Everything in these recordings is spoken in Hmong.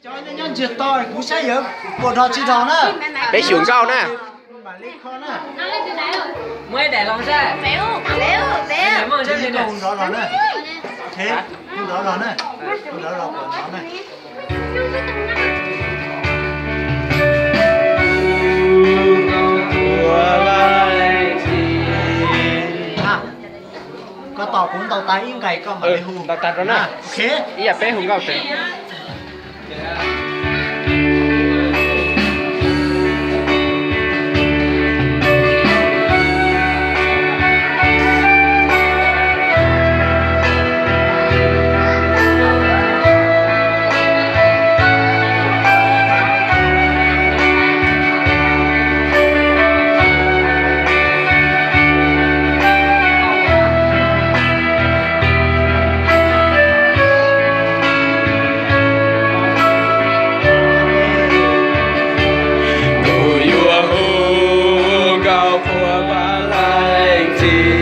Cov nyob ntsiag to kuv saib yawg puas dhos tsis dhos na. Peb xyuas nkauj na. Mam li kho na. Muaj ib daim los saib. Nrov los na. Nrov los na. Nrov los na. Koj tos kuv ntaus tas ib nqes koj mam li hu. Ntaus tas rau na. Ib yam peb hu nkauj tsev. Kuv yuav hu nkauj qhuas Vaj Leej Txiv,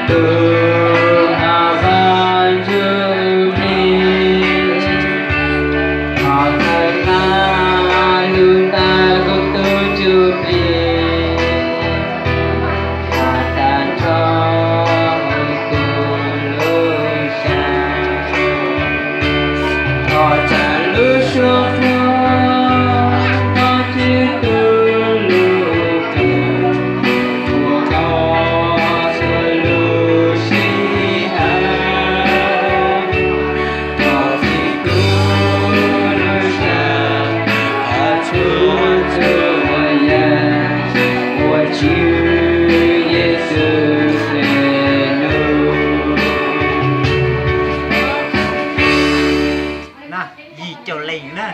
tus uas Vaj Ntsuj Plig, thov txawm hla lub ntaj qub tub ntsuj plig, thov tag nrho tus lub siab, thov txawm lub suab hlob, thov txawm tus lub hwj, ua koj txhua lub sij hawm, thov txhim kuv lub siab, hais txhua txhua yam, ua Tswv Yexus tes num. Na, yim caum lees na.